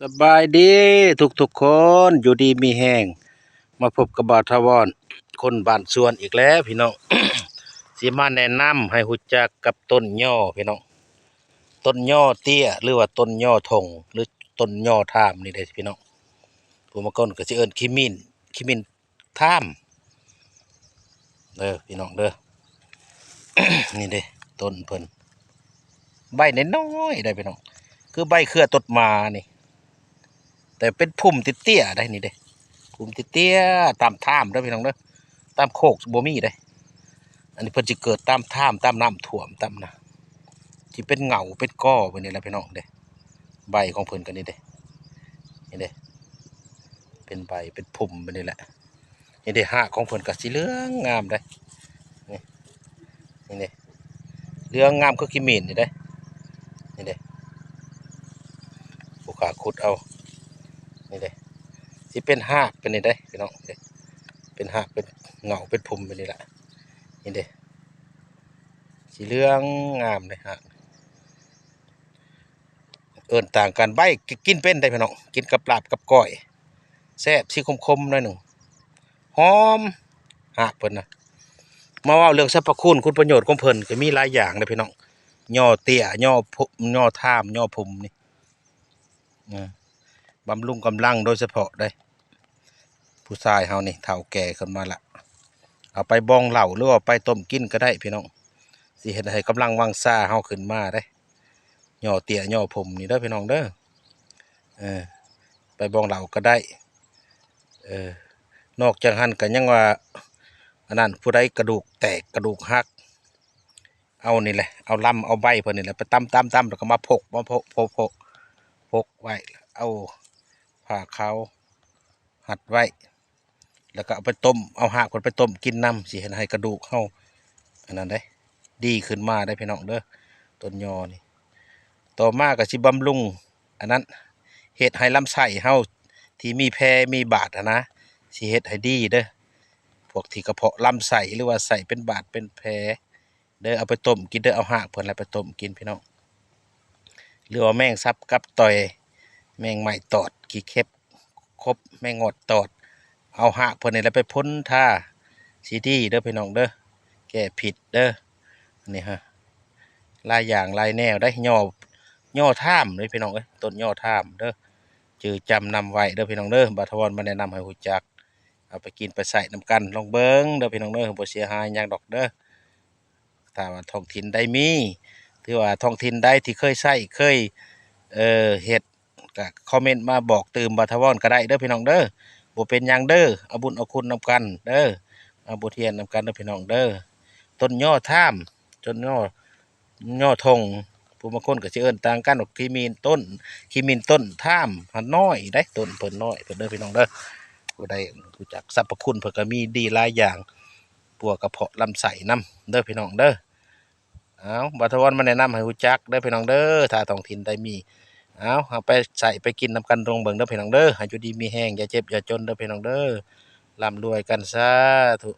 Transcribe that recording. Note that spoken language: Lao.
ສະບາຍດີທຸກໆຄົນ ຢູ່ດີມີແຮງ ມາພົບກັບບ່າວຖາວອນ ຄົນບ້ານສວນອີກແລ້ວພີ່ນ້ອງ ຊິມາແນະນຳໃຫ້ຮູ້ຈັກກັບຕົ້ນຍໍ້ພີ່ນ້ອງ ຕົ້ນຍໍ້ເຕ້ຍ ຫຼືວ່າຕົ້ນຍໍ້ທົ່ງ ຫຼືຕົ້ນຍໍ້ທາມນີ້ເດ້ພີ່ນ້ອງ ຜູ້ບາງຄົນກໍຊິເອີ້ນຂີ້ໝິ້ນ ຂີ້ໝິ້ນ ທາມ ເດີພີ່ນ້ອງເດີ ນີ້ເດ້ຕົ້ນເພິ່ນ ໃບນ້ອຍໆໄດ໋ພີ່ນ້ອງ ຄືໃບເຄືອຕົດໝານີ້ ແຕ່ເປັນພຸ່ມເຕ້ຍໆໄດ໋ນີ້ເດ້ ພຸ່ມເຕ້ຍໆຕາມທາມເດີພີ່ນ້ອງເດີ ຕາມໂຄກບໍ່ມີເດ້ ອັນນີ້ເພິ່ນຊິເກີດຕາມທາມ ຕາມນ້ຳຖ້ວມຕາມນະ ຊິເປັນເຫງົາເປັນກໍແບບນີ້ແຫຼະພີ່ນ້ອງເດ້ ໃບຂອງເພິ່ນກໍນີ້ເດ້ ນີ້ເດ້ ເປັນໃບເປັນພຸ່ມແບບນີ້ແຫຼະ ນີ້ເດ້ ຮາກຂອງເພິ່ນກໍຊິເຫຼືອງງາມເດ້ ນີ້ ນີ້ເດ້ ເຫຼືອງງາມຄືຂີ້ໝິ້ນນີ້ເດ້ ນີ້ເດ້ ຜູ້ຂ້າຂຸດເອົາ ນີ້ເດ້ ຊິເປັນຮາກເປັນນີ້ເດ້ພີ່ນ້ອງເດ້ ເປັນຮາກເປັນເຫງົາເປັນພຸ່ມແບບນີ້ລະ ນີ້ເດ້ ຊິເຫຼືອງງາມເດ້ຮາກ ເອີ້ນຕ່າງກັນ ໃບກິນເປັນໄດ໋ພີ່ນ້ອງ ກິນກັບລາບກັບກ້ອຍ ແຊບ ຊິຂົມໆໜ້ອຍໜຶ່ງ ຫອມ ຮາກເພິ່ນນະ ມາເວົ້າເລື່ອງສັບພະຄຸນຄຸນປະໂຫຍດຂອງເພິ່ນ ກໍມີຫຼາຍຢ່າງເດ້ພີ່ນ້ອງ ຍໍ້ເຕ້ຍ ຍໍ້ ຍໍ້ທາມ ຍໍ້ພຸ່ມນີ້ ບຳລຸງກຳລັງໂດຍສະເພາະເດ້ ຜູ້ຊາຍເຮົານີ້ເຖົ້າແກ່ຂຶ້ນມາລະ ເອົາໄປບອງເຫຼົ້າ ຫຼືວ່າໄປຕົ້ມກິນກໍໄດ້ພີ່ນ້ອງ ຊິເຮັດໃຫ້ກຳລັງວັງຊາເຮົາຂຶ້ນມາເດ້ ຍໍ້ເຕ້ຍຍໍ້ພຸ່ມນີ້ເດີພີ່ນ້ອງເດີ ເອີ ໄປບອງເຫຼົ້າກໍໄດ້ ເອີ ນອກຈາກຫັ້ນກໍຍັງວ່າ ອັນນັ້ນ ຜູ້ໃດກະດູກແຕກກະດູກຫັກ ເອົານີ້ແຫຼະ ເອົາລຳເອົາໃບເພິ່ນນີ້ແຫຼະ ໄປຕຳໆໆ ແລ້ວກໍມາພົກ ມາພົກ ພົກ ພົກ ພົກໄວ້ ເອົາຜ້າຂາວຮັດໄວ້ ແລ້ວກໍເອົາໄປຕົ້ມ ເອົາຮາກເພິ່ນໄປຕົ້ມກິນນຳ ຊິເຮັດໃຫ້ກະດູກເຮົາ ອັນນັ້ນເດ້ ດີຂຶ້ນມາເດ້ພີ່ນ້ອງເດີ ຕົ້ນຍໍ່ນີ້ ຕໍ່ມາກໍຊິບຳລຸງ ອັນນັ້ນ ເຮັດໃຫ້ລຳໄສ້ເຮົາທີ່ມີແຜມີບາດຫັ້ນນະ ຊິເຮັດໃຫ້ດີເດີ ພວກທີ່ກະເພາະລຳໄສ້ ຫຼືວ່າໄສ້ເປັນບາດເປັນແຜ ເດີ ເອົາໄປຕົ້ມກິນເດີ ເອົາຮາກເພິ່ນແຫຼະໄປຕົ້ມກິນພີ່ນ້ອງ ຫຼືວ່າແມງສັບກັບຕ່ອຍ ແມງໄມ້ຕອດ ຂີ້ເຂັບ ຂົບ ແມງງອດຕອດ ເອົາຮາກເພິ່ນນີ້ແຫຼະໄປພົ່ນທາ ຊິດີເດີພີ່ນ້ອງເດີ ແກ້ພິດເດີ ອັນນີ້ຮະ ຫຼາຍຢ່າງຫຼາຍແນວໄດ໋ ຍໍ່ ຍໍ່ທາມເດ້ພີ່ນ້ອງເອີຍ ຕົ້ນຍໍ່ທາມເດີ ຈື່ຈຳນຳໄວ້ເດີພີ່ນ້ອງເດີ ບ່າວຖາວອນມາແນະນຳໃຫ້ຮູ້ຈັກ ເອົາໄປກິນໄປໃຊ້ນຳກັນ ລອງເບິ່ງເດີພີ່ນ້ອງເດີ ບໍ່ເສຍຫາຍຫຍັງດອກເດີ ຖ້າວ່າທ້ອງຖິ່ນໃດມີ ຫຼືວ່າທ້ອງຖິ່ນໃດທີ່ເຄີຍໃຊ້ ເຄີຍ ເອີ ເຮັດ ກະຄອມເມັນມາບອກຕື່ມບ່າວຖາວອນກໍໄດ້ເດີພີ່ນ້ອງເດີ ບໍ່ເປັນຫຍັງເດີ ເອົາບຸນເອົາຄຸນນຳກັນເດີ ເອົາບົດຮຽນນຳກັນເດີພີ່ນ້ອງເດີ ຕົ້ນຍໍ່ທາມ ຕົ້ນຍໍ່ ຍໍ່ທົ່ງ ຜູ້ບາງຄົນກໍຊິເອີ້ນຕ່າງກັນວ່າຂີ້ໝິ້ນຕົ້ນ ຂີ້ໝິ້ນຕົ້ນທາມ ຫາກນ້ອຍໄດ໋ ຕົ້ນເພິ່ນນ້ອຍເພິ່ນເດີພີ່ນ້ອງເດີ ຜູ້ໃດຮູ້ຈັກສັບພະຄຸນເພິ່ນກໍມີດີຫຼາຍຢ່າງ ປົວກະເພາະລຳໄສ້ນຳເດີພີ່ນ້ອງເດີ ເອົາ ບ່າວຖາວອນມາແນະນຳໃຫ້ຮູ້ຈັກເດີພີ່ນ້ອງເດີ ຖ້າທ້ອງຖິ່ນໃດມີ ເອົາ ເຮົາໄປໃຊ້ໄປກິນນຳກັນ ລອງເບິ່ງເດີພີ່ນ້ອງເດີ ໃຫ້ຢູ່ດີມີແຮງ ຢ່າເຈັບຢ່າຈົນເດີພີ່ນ້ອງເດີ ລ່ຳລວຍກັນ ສາທຸ.